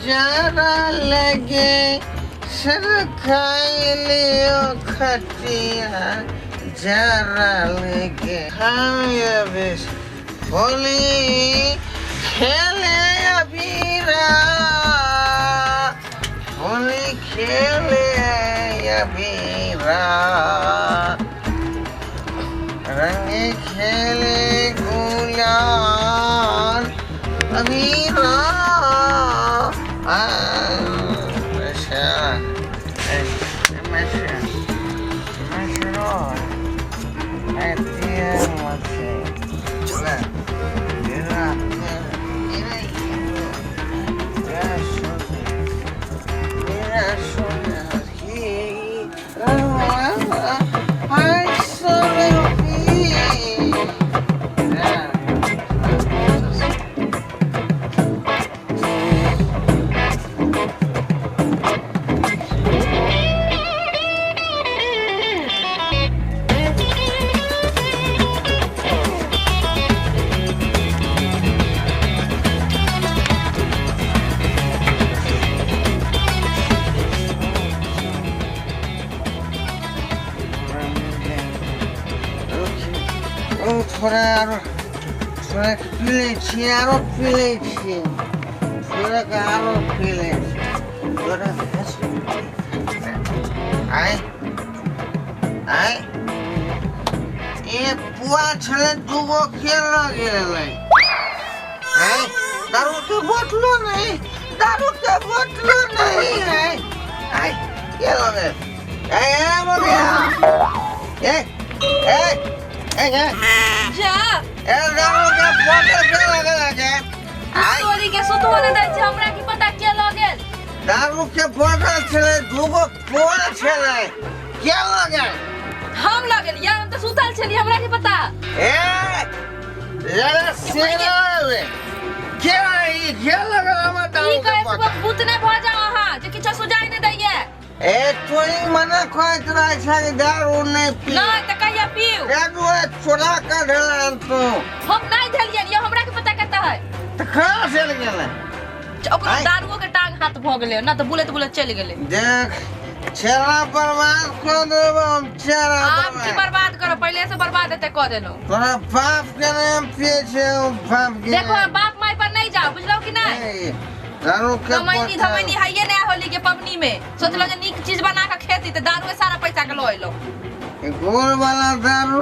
जरा लगे सर खाई लियो खटिया जरा लगे। हम ये होली खेले अबीरा, होली खेले अबीरा, रंग खेले गुलाल अबीरा। थोड़ा आरो थोड़ा पी लै छी, आरो पी लै छी, थोड़ा के आरो पी लै छी थोड़ा। आय आय एक पुआ छलै, दूगो के लऽ गेलै? आय दारू के बोतलो नहीं, दारू के बोतलो नहीं है। आय के लऽ गेल? ए ए बोलिया, ए ए ए ए जा। ए दारू के बोतल के लऽ गेल के? आय तोरी के सुतबो नहि दै छै, हमरा की पता के लऽ गेल। दारू के बोतल छलै, दूगो पुआ छलै, के लऽ गेल? हम लऽ गेलियै, हम तऽ सुतल छलियै, हमरा की पता। ए जरा सेना के ई के लऽ गेल हमर की दारू के कहै बोतल? छी, भूत नहि भऽ जाउ अहाँ जे किछो सुझाइ नहि दैये। ए तोरी मना कहैत रहै छै कि दारू नहि पी। नहि तऽ कहिया पीउ? दारू चोरा कऽ ढेलन तू। हम नहि धेलियनि यौ, हमरा की पता कतऽ है। तऽ कहाँ चलि गेलै? ओकरो आँय? दारुओ के टांग हाथ भऽ गेलै ना तऽ बुलैत बुलैत चलि गेलै। देख, चेहरा बर्बाद कऽ देबो हम, चेहरा आब की बर्बाद। बर्बाद करब? पहिले से बर्बाद एते कऽ देलहुँ। तोरा बाप के नहि हम पियै छियै, बाप के। देखो, बाप माय पर नहि जाउ, बुझलहुँ कि नहि? ए, दारू के कमैनी बोतल। धमैनी हैये नहि होली के पबनी में, सोचलहुँ जे नीक चीज बना कऽ खेती तऽ दारुए सारा पैसा के लऽ एलहुँ। ई गोल वाला दारू।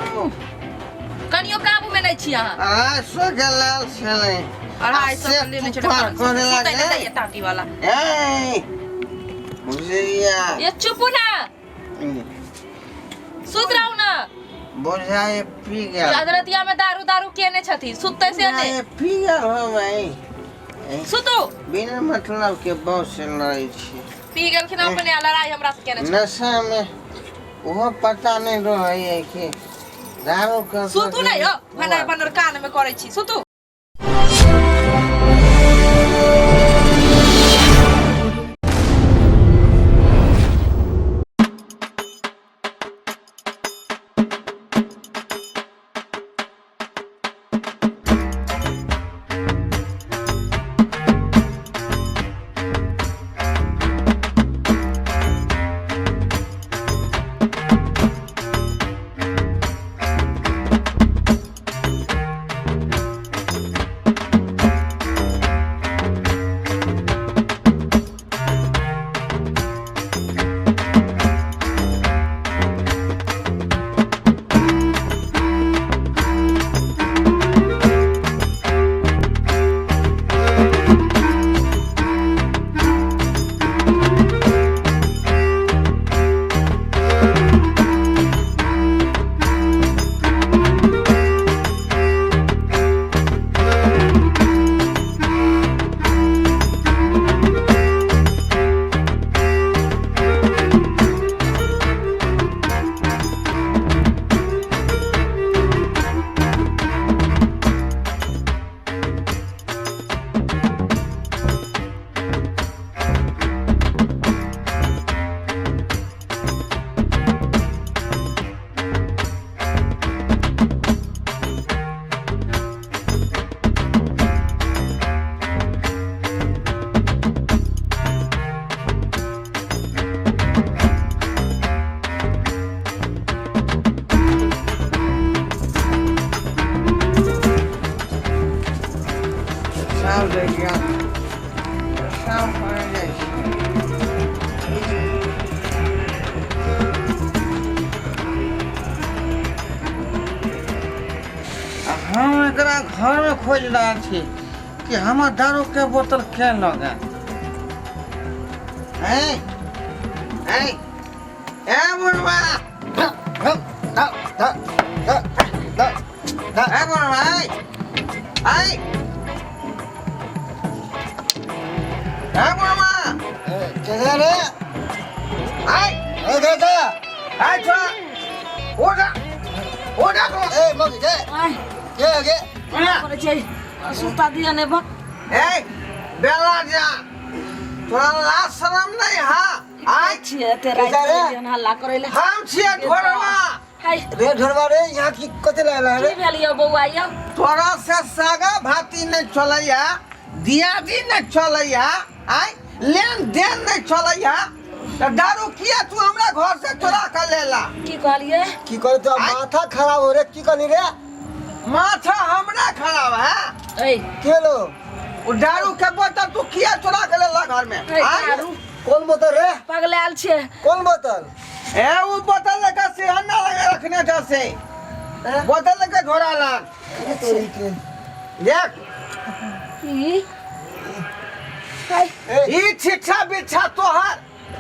कनियो काबू में नहि छी अहाँ। 250 के लाल छलै। 250 से के लेने तू छलै। पार कऽ देलक, सुतै नहि ए? दैये टाटी वाला। ए बुझलिया। ये चुपू ना, सुत रहू ना। बुझाए पी गेल। अधरतिया में दारू दारू केने छथिन, सुतते से नहि। बुझाए पी गेल हम। ए सुतू। बिना मतलब के बहुत से लड़ै छी। पी गेलखिन अपने आ लड़ाई हमरा से केने छथिन। नशा में ओहो पता नहीं रहै कि दारू के। सुतू नहि यौ, भनाइ बनर कान में करै छी, सुतू। खोजि रहल छी कि हमर दारू के बोतल के लऽ गेल। ऐ ऐ ए बुढ़वा, ए बुढ़वा, ऐ ऐ ए बुढ़वा, के रे? ऐ। ए काका। ऐ छोड़ा, उठा उठा तू। ए मगी के? आय। के के? उठा। करै छै सुता दिया ने बक। ए बेला जा, तोरा लाज शरम नहीं हा? आय। छियै एते राति रे। के एहन हल्ला करै ले? हम छियै घोड़वा। हाय। रे ढोरवा रे, यहाँ की कथी लागल की रे? भेल यौ बौआ यौ? तोरा से सागा भाती नहीं चलैया, दियादी नहीं चलैया, आय लेन देन नहीं चलैया, तऽ दारू किया तू हमरा घर से चोरा के लेला? की कहलियै? की करे तो माथा खराब हो रे, की कहली रे? माथा हमरा खराब है? ऐ। के लो? ओ दारू के बोतल तू किया चोरा के लेला घर में? ऐ, आय? दारू। कौन बोतल रे? पगलायल छियै। कौन बोतल? ए वो बोतल लेकर सिरहना लगे रखने था से बोतल लेकर घोड़ा लान। तोरी के। देख। की हाय। ए। ई छिछा बिछा तोहर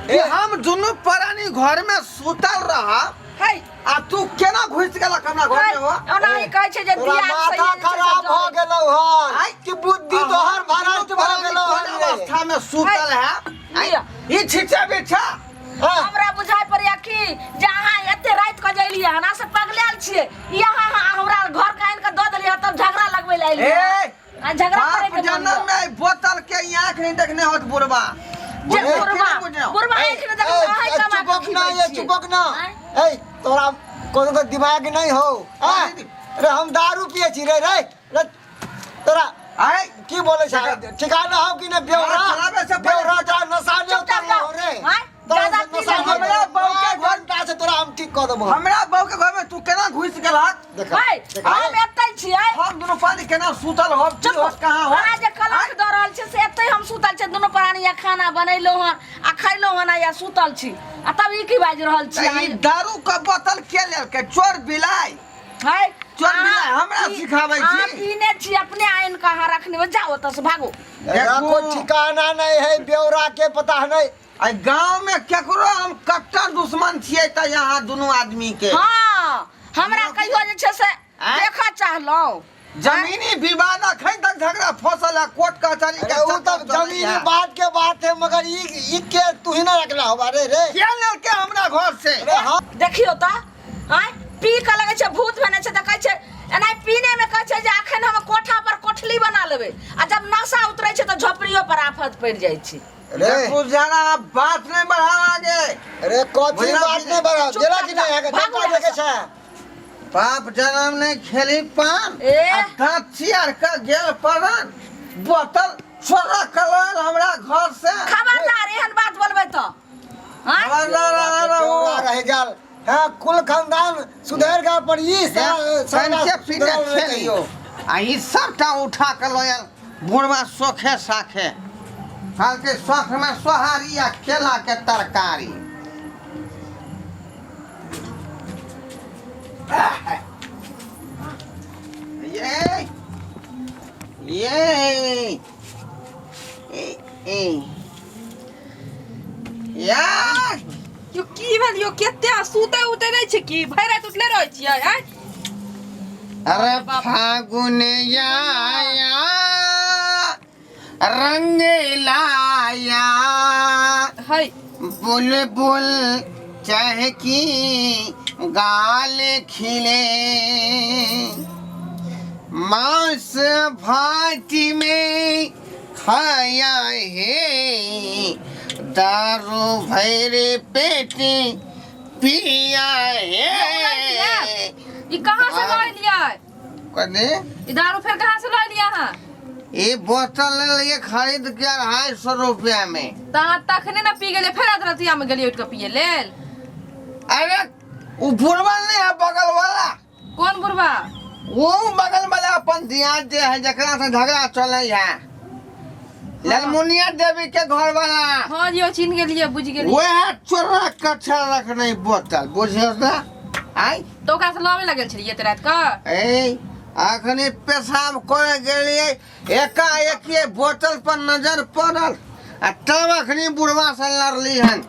कि हम दुनू प्राणी घर में सुतल रहा हाय। आ तू केना घुस गेलक हमरा घर हाय में हो? ओना ही कहै छै जे तोरा दियाद माथा सही जे छै से खराब हो जरै। गेलौ हन आय। कि बुद्धि तोहर भ्रष्ट भऽ गेलौ कोन हन रे? अवस्था में सुतल है? लिअ। ई छिछा बिछा। हाँ। हमरा बुझाइ पड़ैया कि जे अहाँ एते राति कऽ जे एलियै हन, अहाँ सब पगलायल छियै। ई अहाँ हमरा घर के आनि कऽ दऽ देलियै, तब झगड़ा लगबै लए एलियै। ए। आ झगड़ा बाप करे के मन जनम यऽ। में ई बोतल के आँख नहीं देखने होत बुढ़वा। जे बुझलियै कि बुढ़वा नहि बुझलहुँ? बुढ़वा आँखि नहि देखने, अहाँ कमा कऽ चुपक ना। खिबै ये छियै। चुपक ना। आँय? ए तोरा कोनो के दिमाग नहीं हो? आँ? रे हम दारू पिए छी रे रे रे तोरा आय। की बोले छै, ठिकाना हो कि नहीं? बेवरा हाँ, चलाबे से पहिले- बेवरा, तोरा नशा नहीं चुपचाप उतरलो हो रे? आँय? तोरा ज्यादा पी नशा ले। नहीं हमरा बहू के घर- घंटा से तोरा हम ठीक कऽ देबो। हमरा बहू के घर में तू केना घुस गेलहक? देखा। हाय, देखा। हम एतै छियै। हम दुनू पानी केना सुतल हो, की चुप। होत, कहाँ हो? अहाँ जे कलंक दऽ रहल छी से एतै हम सुतल छी, दुनू प्राणी या खाना बनेलहुँ हन आ खैलहुँ हन आ या सुतल छी, आ तब ई की बाजि रहल छी तऽ अहाँ? ई दारू के बोतल के लेलकै? चोर बिलाइ। हाय। चोर बिलाइ हमरा सिखाबै छी? अहाँ पीने छी, अपने आनि कऽ अहाँ रखने हो। जाउ ओतऽ से, भागू। एकरा देखू। कोई ठिकाना नहीं है बेवरा के, पता है नहीं। आई गांव में केकरो हम कट्टर दुश्मन छियै तऽ यहाँ दुनू आदमी के। हँ, हमरा कहियो जे छै से आँय? देखऽ चाहलहुँ। जमीनी विवाद अखन तक झगड़ा फसल है, कोर्ट कचहरी के अरे वो चक्कर तब चलैया। जमीनी बात के बात है, मगर ई ई के तू ही ना रखला होबा रे रे। के लेलकै हमरा घर से? अरे हाँ। देखियौ तऽ, आँय, पी कऽ लगै छै भूत भेने छै, तऽ कहै छै एना पीने में कहै छै जे अखन हम कोठा पर कोठली बना लेबै, आ जब नशा उतरै छै तऽ झोपड़ियो पर आफत पड़ि जाइ छै। रे। देखू जरा, बात नहीं बढ़ावा आगे। अरे कथी बुझला बात कि नहीं बढ़ा चुप गेला कर कि जा, नहीं है भागू धक्का देखे यहाँ से। छै। बाप जन्म नहीं खेली पान ए? आ दांत चियार के गेल परन, बोतल चोरा के लयल हमरा घर से। खबरदार एहन बात बोलबै तऽ, आँय? खबरदार अहाँ रहू। बेवरा रह गेल हाँ, कुल खानदान सुधर गेल पर ई साला कनिके पीने सुधरल नहि खेलियो कहियो। आ ई सबटा उठा के लयल बुढ़वा सोखे साखे। कहलकै शौख में सोहारी आ केला के तरकारी। ये ये ए ए या। यो की भेल यो? कते सुते उते नहि छै की? भरि राति उठले रहै छियै, आँय? अरे फागुन आया रंग लाया, है। बुलबुल चहकी गाल खिले, मांस भात में खाया है, दारू भरे पेट पिया है। ई कहाँ से लऽ एलियै? कथी? ई दारू फेर कहाँ से लऽ एलियै अहाँ? ये बोतल ले लिए खरीद के 250 रुपया में। तऽ अहाँ तखने ने पी गेलियै, फेर अधरतिया में गेलियै उठि कऽ पियै लेल? अरे वो बुढ़वा नहीं है बगल वाला? कोन बुढ़वा? वो बगल वाला अपन दियाद जे है, जकरा से झगड़ा चले है, ललमुनिया देवी के घर वाला। हाँ जी, ओ चिन्ह गेलियै, बुझि गेलियै। वह चोरा कच्छा रखने बोतल, बुझियो ना। आय। तऽ ओकरा से लड़े लगल छलियै एते राति कऽ? ए अखनी पेशाब करे गेलियै, एकाएकी बोतल पर नजर पड़ल आ तब अखनी बुढ़वा से लड़ली हन।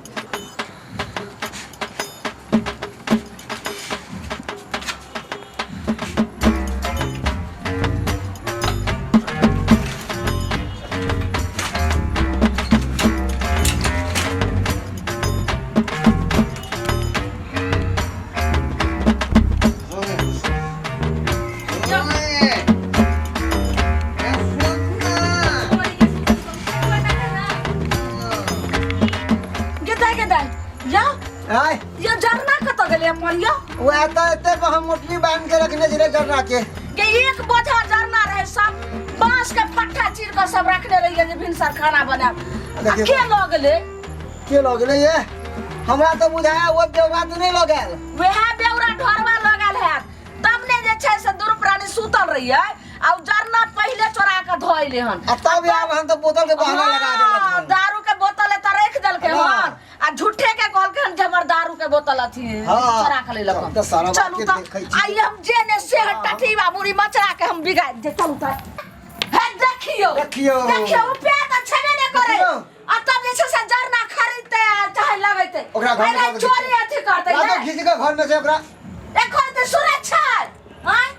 गेदाय गेदाय या। आय। यो जरना कतऽ गेलै अपन यो? वएह तऽ एते पर हम मोटरी बान्हि के रखने छलियै जरना के। के एक बोझा जरना रहे, सब बांस के फट्टा चीर के सब रखने रहियै जे भिनसर खाना बनायब। आ देखियौ। के लऽ गेलै? के लऽ गेलै ये? हमरा तऽ बुझाया ओ बेवड़ा तऽ नहि लऽ गेल। वएह बेवड़ा ढोरवा लऽ गेल हैत। तब ने जे छै से दुनू प्राणी सुतल रहियै आ उ जरना पहिले चोरा के धऽ अयलै हन। आ तब आयल हन तऽ बोतल के बहाना लगा देलक हाँ, हन। दारू के बोतल एतऽ राखि देलकै हाँ। हन आ झूठे के कहलकै हन जे हमर दारू के बोतल अथी हाँ। चोरा के लेलक हन। तब तऽ सारा बात चलू के तऽ देखै छी। आइ हम जे ने से टठीबा मुड़ी मचरा के हम बिगाड़ि दे। चलू तऽ हे देखियौ। देखियौ। देखियौ, रुपया तऽ छेबे नहि करै। देखियौ। आ तब जे छै से जरना खरीदते आ चाहे लगेते। ओकरा घर में एना लाके चोरी अथी करते लाओ ने। घीच के घर में से ओकरा। एखन तऽ सुरक्षा है, आँय?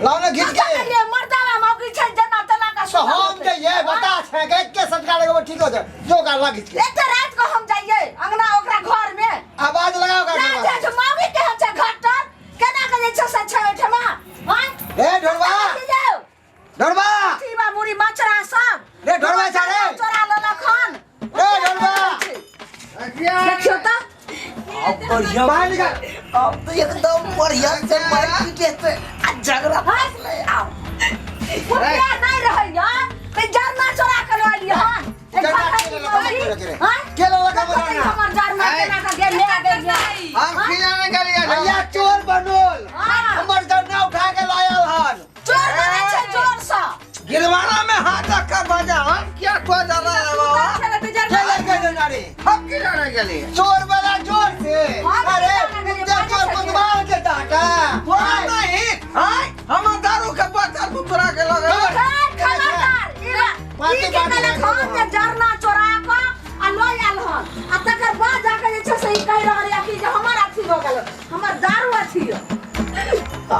लाओ ने घीच के। कतऽ गेलियै? मर्दावा मौगी छै जेना तेना के तो सुतल हम होतै। जइए बता छै के के सटका लगेबो ठीक हो जाए जो ओकरा ला घीच के। एते रात को हम जाइए अंगना ओकरा घर में। आवाज लगाओ ओकरा ना घर में। जे छै मौगी केहन छै घट्टर, केना के जे छै से छै ओहिठमा, आँय? ए ढोरबा। कतऽ जाउ? ढोरबा। अथीबा मुड़ी मचरा सब। रे ढोरबा छै रे। चोरा लेलक हन। रे ढोरबा। देखियौ तऽ। अब बढ़िया। बाहर निकल। अब तो एकदम बढ़िया से मार पीटे से आ झगड़ा फंसले आओ। रुपया नहीं रहैया तऽ जरना चोरा के लऽ एलियै हन। जरना के लेलक हमर चोरा के रे? के लेलक हमर जरना? हमर जरना केना के गेल ले गेल। हम खिलाने गेलियै। भैया चोर बनोल। हाँ। हमर जरना उठा के लायल हन। चोर बनै छै चोर सँ। गिरवाना में हाथ रख के बजा हम क्या तो जरा रे बाबा। के लग गए जरना रे? हम खिलाने गेलियै। चोर वाला जोर से। हम अरे खिलाने गेलियै, इज्जत चोर बाजै छलियै। कोतवाल के डांटा। तोरा नहीं आय हमर दारू के बोतल तू चोरा के लऽ गेलै। खैर, खबरदार, ई बा- बाते ई की बाते केलक बाते हन जे जरना चोरा कऽ आ लऽ आयल हन आ तकर बाद जाके जे छै से ई कहि रहल यऽ कि जे हमर अथी भऽ गेल, हमर दारू अथी यऽ।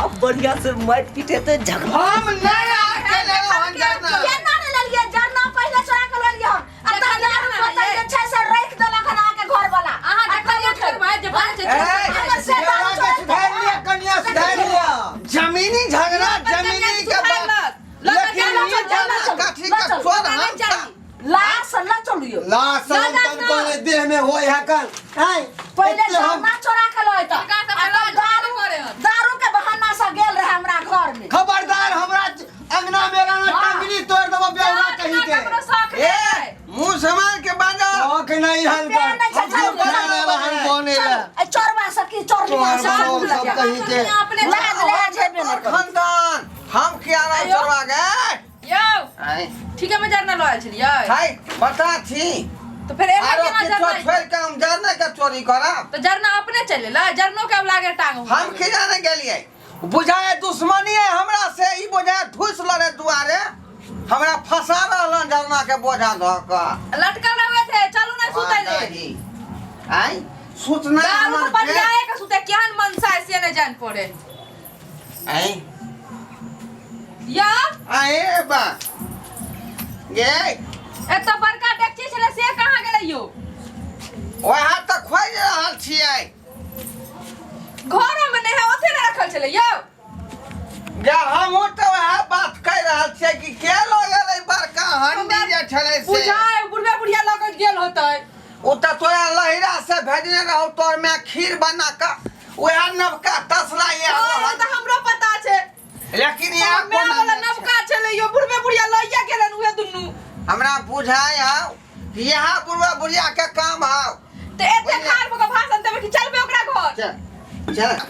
अब बढ़िया से मार पीटे ते झगड़ा। हम नहीं आके लेलहुँ हन जरना। केना नहि लेलियै? जरना पहिले चोरा कऽ लऽ एलियै हन आ तकर दारू बोतल जे छै से राखि देलक हन अहाँके घरवला। अहाँ आ देखलियै तब चोर भाई जे बात छै। ए, हमर से दारू के चोरा सुधार लिया कन्या सुधार लिया। जमीनी झगड़ा जमीनी के बात, लेकिन ई जरना कथी के चोर हम ता- लाश लऽ चलू यौ। लाश ना, ना, तन कोने देह में होय है कल आय। पहिले एते हम जरना चोरा के लऽ एतऽ। हिनका सबके आ तब लाज दारू करे हन। दारू के बहाना से गेल रहे हमरा घर में। खबरदार हमरा अंगना में रहना हाँ। टंगनी तोड़ देबो बेवड़ा कहीं के। ककरो शौक ए नहि है। मुंह संभाल के बाजो। शौक नहीं हन पे नहीं छै, हम चलू, बना चलू, लेला हन बने ला। चलू, ए चोरबा से की चोरनिया चोर से बनोल सब सब कहीं के। अपने लाज लाज हेबे नहि करत। खानदान हम किया ना आयो। चोरवा गए। यौ आय ठीके में जरना लऽ आयल छलियै। हाय बता छी। तो फिर एना आरो केना किछो जरना छोड़ के हम जरना के चोरी करब? तो जरना अपने चलि एलै, जरनो के आब लागे टांग। हम की जाने गेलियै, बुझाए दुश्मनी है हमरा से, ई बुझाए ठूस लड़े दुआरे हमरा फंसा रहलन जरना के बोझा धऽ कऽ। लटकल रहे थे, चलू ना सुतै ले। आय सुतना दारू हमर तो बलियाए के सुते केहन मनसा है से नहि जान पड़े। आय या आए बा गे एतऽ बड़का डेकची छलै से कहाँ गेलै यौ? वएह तऽ खोजि रहल छियै। घरोमे नहि है, ओते नहि रखल छलै यौ। गे हमहूँ तऽ वएह बात कहि रहल छियै कि के लऽ गेलै बड़का हंडी जे छलै से। बुझाय बुढ़बे बुढ़िया लऽ कऽ गेल होतै। ओ तऽ तोरा लहिरा से भेजने रहौ तोर माय खीर बना कऽ, वएह नवका तसला ये। हँ, तऽ हमरो पता छै। लेकिन यहाँ माय कोना वाला नहि छै। नवका छलै यौ, बुढ़बे बुढ़िया लइए गेलन उहे दुनू। हमरा बुझाय हौ कि यह बुढ़वा बुढ़िया के काम हौ। तऽ एते खाड़ भऽ कऽ भाषण देबै कि चलबै ओकरा घर? चल चल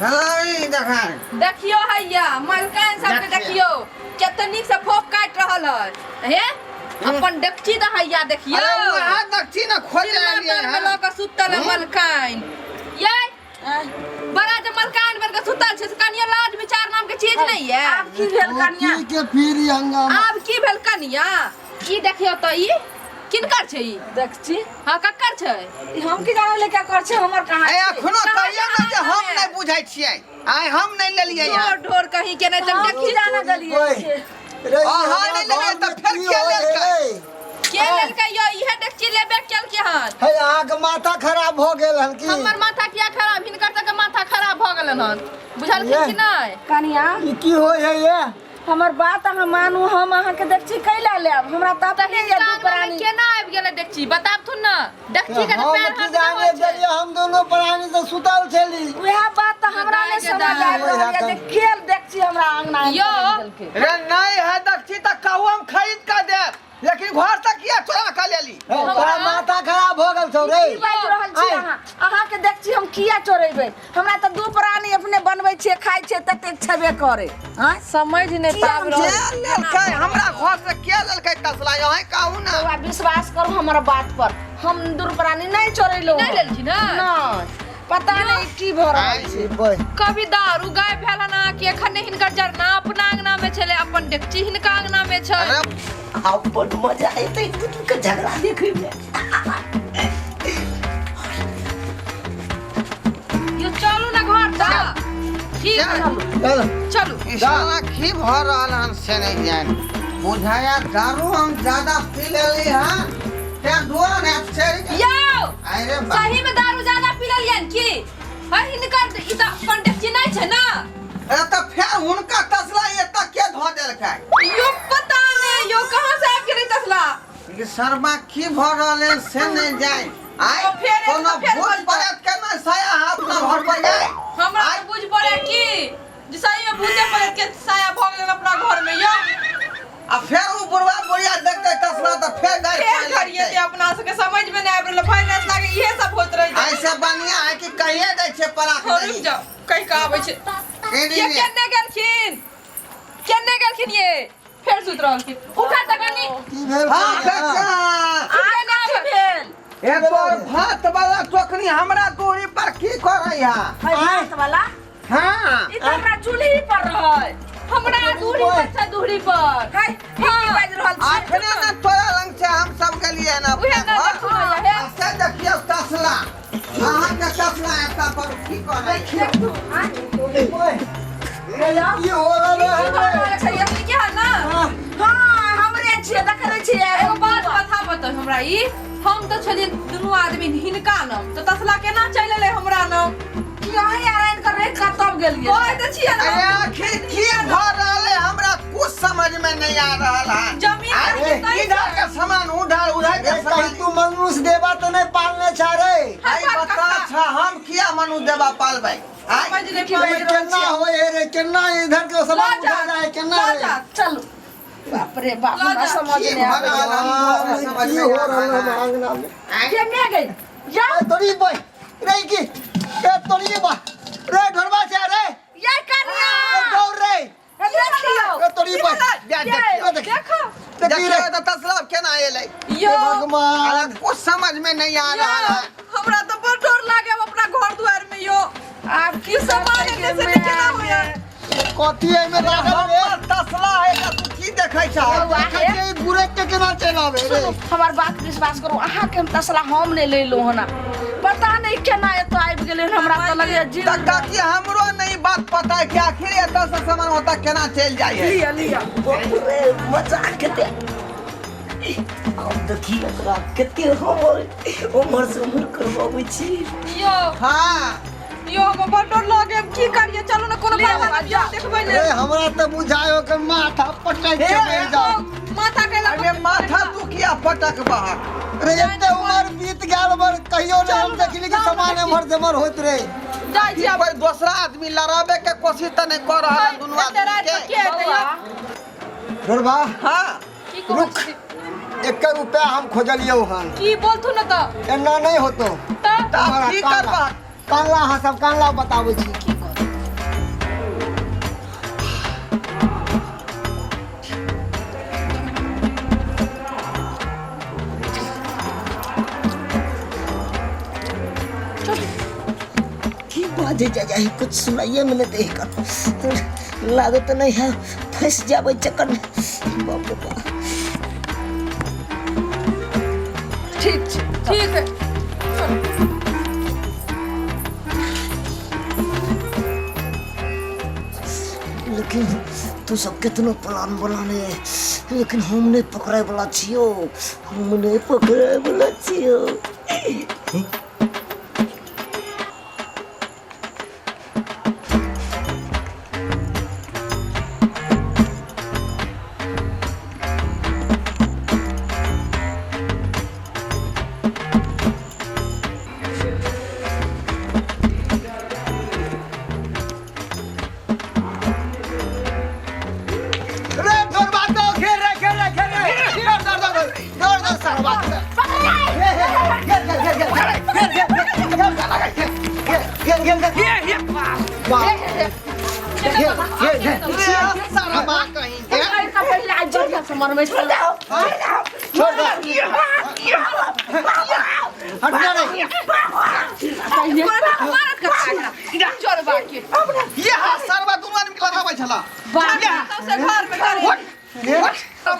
हेलो ई देखा। देखियो हैया मलकान सबके। देखियौ। देखियो कते नीक से फोप काटि रहल है। हे अपन डेकची तऽ हैया देखियो। अरे वहाँ देखी ना खोज सिरमा लेलियै तर में हन। लऽ कऽ सुतल है मलकान। ये बड़ा जे मलकान बन के सुतल छै से कनियो लाज विचार नाम के चीज नहीं है। आब की भेल कनिया? की के फिर ई हंगामा? आब की भेल कनिया? ई देखियो तऽ ई किनकर छै ई? देख छी। हाँ, ककर छै? ई हम की जानै ले क्या कर छै, हमर कहाँ ए छै? अखनो कहियो ने जे हम नहि बुझै छियै, आइ हम नहि लेलियै ढोर हन। ढोर कहीं के नहीं तऽ हम देखी की जानै गेलियै ओए, छै। रे, ई अहाँ हमरा नहि लेलियै घरमे तऽ फेर की के होइ है लेलकै? रे? के लेलकै यो? इहे डेकची लेबे केलकै हन। हे, अहाँके माथा खराब भऽ गेल हन की? हमर माथा किया खराब? हिनकर तक माथा खराब भऽ गेलन हन, बुझलखिन कि नहि? कनिया, ई की होइ है ये? हमर बात अहाँ मानू, हम अहाँके देखची कैला लेब? हमरा तऽ तऽ अपने ये हिनका दू अंगना में प्राणी केना आबि गेलै डेकची, बताबथुन ने। डेकची के तऽ हम पैर की हाथ नहि जाने होइ छै। गेलियै, हम दोनों प्राणी तऽ सुतल छली। वएह बात तऽ हमरा नहि दाइ समझ के आबि दाइ। रहल ये जे खेल देखची हमरा अंगना में यो। देलकै। रे नहीं है दक्षी तऽ कहू हम खरीद कऽ देब, लेकिन घर से किया चोरा कऽ लेली? हे, तोरा माथा खराब भऽ गेल छौ रे? की बाजि रहल छी आइ। अहाँ? अहाँके देखची हम किया चोरेबै? हमरा तऽ दू प्राणी अपने बनबै छियै, खाइ छियै, ततेक छेबे करे। आँय? समझ नहि किया पाबि हम रहल। के लेलकै हमरा घर से? के लेलकै तसला, अहीं कहू ने। बौआ, विश्वास करू हमर बात पर, हम दू प्राणी नहि चोरेलहुँ। नहि लेलखिन हँ? नहि, पता नहि की भऽ रहल छै। बे, कभी दारू गायब भेल हन अहाँके, एखन नहि हिनकर जरना अपना अंगना में छलै, अपन डेकची हिनका अंगना में छै। अरे आब बड मजा एतै दुनू के झगड़ा देखै में। यो चलू ने घर तक, ठीक है? चल। चलू। ई साला की भऽ रहल हन से नहि जानि। बुझाया दारू हम ज्यादा पी लेली हँ, तें दुआरे चढ़ि गेल। यौ, अरे बा सही में दारू ज्यादा पी लेलियन की? हर हिनकर ई तऽ अपन डेकची नहि छै ने। अरे तऽ फेर हुनका तसला एतऽ के धऽ देलकै? यो पता नहि यो कहाँ से आबि गेलै तसला। ई शर्मा की भऽ रहल है से नहि जानि। आइ ओ फेर एतऽ कोनो फेर भूत बोलतै। प्रेत के नहि साया है अपना घर पर जाय। हमरा तऽ बुझ पड़े की जे सही में भूते प्रेत के साया भऽ गेलै अपना घर में यो। आ फेर ओ बुढ़वा बुढ़िया देखतै तसला तऽ फेर गारि फेर खाय करिए लगतै। ते अपना सबके समझ में नहि आबि रहल, फाइनेंस लागे इहे सब होइत रहै छै। ऐसे बढ़िया है कि कहिए दै छै पराख। हो, रुकि जाओ, कहि कऽ आबै छै। ये केने गेलखिन, केने गेलखिन? ये फेर सुति रहलखिन। उठा तऽ कनी। की भेल? हाँ काका। आइ कथी भेल? ए तोर भात वाला टोकरी हमरा दूरी पर की करै है? है भात वाला? हाँ। ई तऽ हमरा चूल्ही पर रहै। हमरा दूरी पर छै, दूरी पर। है, ई की बाजि रहल छी? अखने ने तोरा लंग से हम सब गेलियै ने उहे अपना ने घर। देखू ने हे। आ से देखियौ तसला, अहाँके तसला एतऽ पर की करै? ओए, रे, की हो रहल है की भऽ रे? रहल छै? अपने के हन ने? हाँ, हाँ, हमरे छियै, देखै नहि छियै? एगो बात बता बताउ हमरा, ई हम तऽ छलियै दुनू आदमी हिनका नाम तऽ तसला केना चलि एलै हमरा नाम? की अहीं आराइन कर रहि कऽ तब गेलियै? कहै तऽ छियै ने। अरे आखिर की भऽ रहल है, हमरा कुछ समझ में नहीं आ रहल है। जमीन आ, के नहि इधर के सामान उधर, उधर के रे, कहीं सामान तू मनुष्य देवा तऽ नहि पालने छा रे? आई बता छा, हम किया मनु देवा पालबै? आइ समझ नहि रे, पाबै। केना होय है रे? केना इधर के सामान लऽ जा, उधर जाए केना लऽ रे? जा। चलू। बाप रे बाप, हमरा जा। समझ की नहि भऽ आबै। रहल हन, हाँ, समझ की में हो आ रहल रहल है है। अंगना में? के मे गई या? ए, तोरी बे रे, की ए तोरी बा रे, ढोरबा छै रे। ये कनिया, ए दौड़ रे। देखियौ। ए तोरी बे। जा, देखियौ। देख। देखो। देखी रे। देखियौ तऽ तसला केना एलै? यो। हे भगवान। अरे कुछ समझ में नहीं आ रहा है। हमरा तऽ बड़ डर लागे अब अपना घर दुआर में यो। आब की सामान एने से केना होया? कथी एहिमे लागल रे? हमर तसला है तऽ तू की देखै छह? देखै छियै ई बुरेक के केना चलि आबै रे? सुनू, हमर बात विश्वास करू, अहाँके हम तसला हम नहि लेलहुँ हन। पता नहि केना एतऽ आबि गेलै हन, हमरा तऽ लगैया जीव। तऽ काकी, हमरो नहीं बात पता है कि आखिर एतऽ से सामान ओतऽ केना चलि जाइ है। लिअ लिअ। बाप रे, मजा कते। आब देखी एकरा कते हमर उम्र से उम्र करबाबै छी। यो। हाँ। यो, हमरा बड़ डर लागे, हम की करिए? चलू ने कोनो ले बाबा आउ, लग जा। देखबै रे ले। हमरा तऽ बुझाय ओकर माथा पटक के मरि जाओ। माथा कैला? अरे माथा तू किया पटक बहक? रे, एते उमर बीत गेल बर कहियो नहि हम देखली कि सामान एम्हर जेम्हर होइत रहे। जाइ छी आब। कोई दूसरा आदमी लड़ाबे के कोशिश तऽ नहीं कर रहल है दुनू एते आदमी राति के? के के एतै यो? ढोरबा। हाँ। की कहै रुक। छथिन? एकर उपाय हम खोजलियौ हन। की बोलथु ने तऽ? एना नहि होतो। तऽ तऽ की करबह? कानला, अहाँ सब कानला, बताबै छी। बाजे जा जाए कुछ सुनाइए में नहीं दे कर लागत नहीं है फंस जाबे चक्कर में बाप रे बाप। ठीक छै। ठीक है। लेकिन तू सब कितनो प्लान बना ले लेकिन हम नहीं पकड़े वाला छियो, हम नहीं पकड़े वाला छियो। रे तोर बात तो घेर रे घेर रे घेर रे दौड़ दौड़ दौड़ दौड़ दौड़ सारा बात घेर घेर घेर घेर घेर घेर घेर घेर घेर घेर घेर घेर घेर घेर घेर सारा बात कहीं के पकड़ि कऽ पहिले आइ बढ़िआँ से मरबै छलै। छोड़ दे हट जा रे। मारत कथा चोरबा के ये हा सरवा दुनू आदमी के लगाबै छला। सबसे घर पे घर।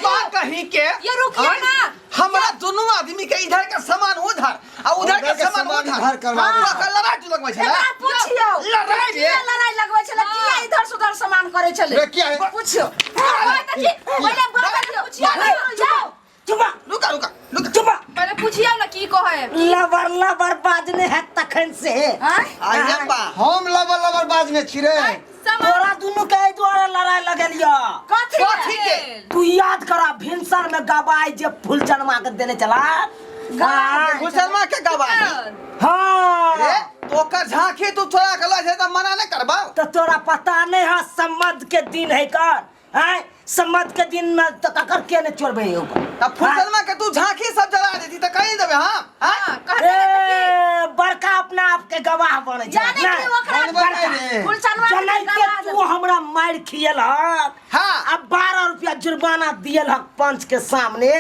बात कहीं के ये रुकिए ना। हमरा दुनू आदमी के इधर के सामान उधर आ उधर के सामान सामान उधर इधर करवाबै। हाँ, लड़ाई तू लगबै छला। एकरा पुछियौ लड़ाई रे। किया लड़ाई लगबै छलै, किया इधर से उधर सामान करै छलै? रे, किया है? पुछियौ। पहिले बात पुछियौ। जाओ। चुप रुका रुका रुका। चुप। पहिले पुछियौ ना की कहै। लबर लबर बाजने है तखन से। आँय? आइए बा। हम लबर लबर बाजने छी रे। तोरा दुनू के एहि दुआरे लड़ाई लगेलियो। कथी? कथी के? तू याद करा भिनसर में गवाई जे फूल चनमा के देने चला। मुसलमान के गवाही? हाँ। रे तो ओकर झांकी तू चोरा के लय छै त मना नहीं करबा। तो तोरा पता नहीं है सम्मत के दिन है कर हैं? सम्मत के दिन में तो ककर के नहीं चोरबे ओकर? त फुलचनमा के तू झांकी सब जला देती त कहीं देबे हम? हां कहते ए बड़का अपना आप के गवाह बने छै। जाने कि ओकरा बनबै नहीं रे। फुलचनमा के जनाइते गवाह तू हमरा मार खियल हक। हाँ। अब 12 रुपया जुर्माना दियल हक पंच के सामने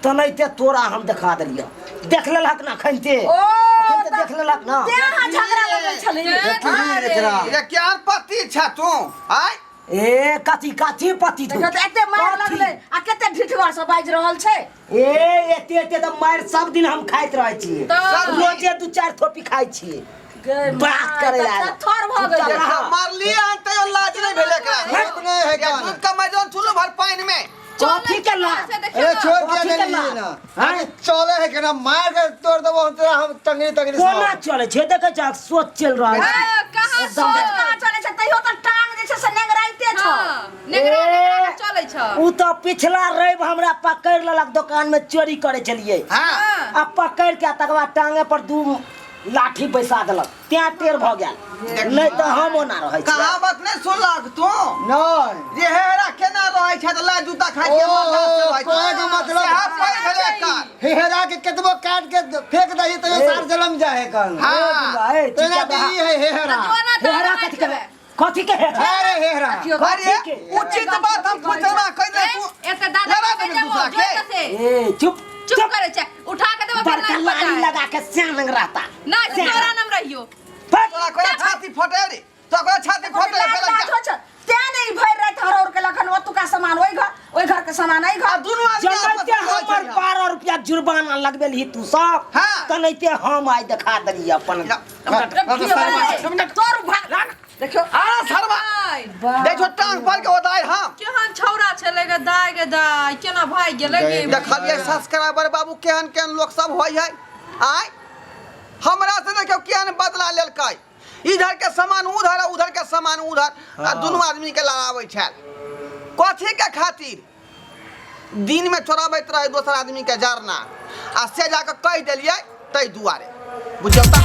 तनैते तोरा हम देखा देलियो। देख लेलहक ना खनते? ओ अखन तऽ देख लेलहक ना। तें अहाँ झगड़ा लगल छलै। देखी एकरा। रे क्या पति छ तू? आय ए कथी कथी पति तू? देखियौ तऽ एते मारि कथी? लगलै आ कते ढिठगर से बाजि रहल छै। ए एते एते तऽ मारि सब दिन हम खाइत रहै छियै। तऽ रोजे 2-4 थोपी खाइ छियै। गे बात करे माय, आयल। तऽ थर भऽ गेलै। चुपचाप रह। मारलिए हन तैयो लाज नहीं भेलै एकरा। हक नहीं है ये कान। दूध का मैदान चुलू भर पानी में। कथी के लाज? अरे छोड़ के कथी के देलिए लाज? ना। अरे चले है केना मार के तोड़ देबो हम तोरा हम टंगरी टंगरी कोना सब। चले छै? देखै छ सोच चलि रहल छै। कहाँ एकदम। सोच कहाँ चलै छै? तैयो तऽ टांग जे छै से नेंगराइते छौ। नेगरा नेगरा के चलै छ। उ तऽ पिछला रवि हमरा पकड़ि लेलक दोकान में चोरी करै छलियै। हां। आ पकड़ि के तकर बाद टांगे पर 2 लाठी बैसा देलक तें टेर भऽ गेल। नहीं तऽ हम ओना रहै छी। कहावत नहीं सुनलक तू? नहीं। जे हेरा केना रहै छै त ला जूता खाइ के माथा से रहै छै। कहै के मतलब सेहा पैघ भेलै एकर। हेरा के केतबो काट के फेंक दही तैयो सार जलम जाए कल। हाँ। ए, तेना चुपचाप दी है हेरा। हेरा कथी के? कथी के हेरा? अरे हेरा। अरे उचित बात हम पूछना कहि दे तू। एते दादा लड़ा के देबै जाबो दूसरा के। जोर से। ए चुप चुप करे छै उठा के देबो बड़का लाली लगा के श्याम रंग रहता। ना तोरा नाम रहियो। तोरा कोई छाती फटे रे, तोरा कोई छाती फटे रे लाज पहले लाज होइ छै। तें नहि भरि राति हरौर के लखन ओतुका सामान ओहि घर, ओहि घर के सामान एहि आ घर। दुनू आदमी आपस जनाइते में रहै हमर छै। 12 रुपया जुर्माना लगबेलही तू सब हाँ। तनैते हम आइ देखा देलियै अपन। तोर भाग देखियौ। आ सरवा देखो टांग पर के ओदाय हम। केहन छौड़ा छलै गे दाय गे दाय केना भागि गेलै गे। देखलियै सब्सक्राइबर बाबू केहन केहन लोक सब होइ है। आय हमरा से देखियौ केहन बदला लेलकै। इधर के सामान उधर आ उधर के सामान उधर आ दुनू आदमी के लड़ाबै छल कथी के खातिर? दिन में चोराबैत रहे दोसर आदमी के जरना आ से जाके कहि देलियै ताहि दुआरे बुझियौ तऽ।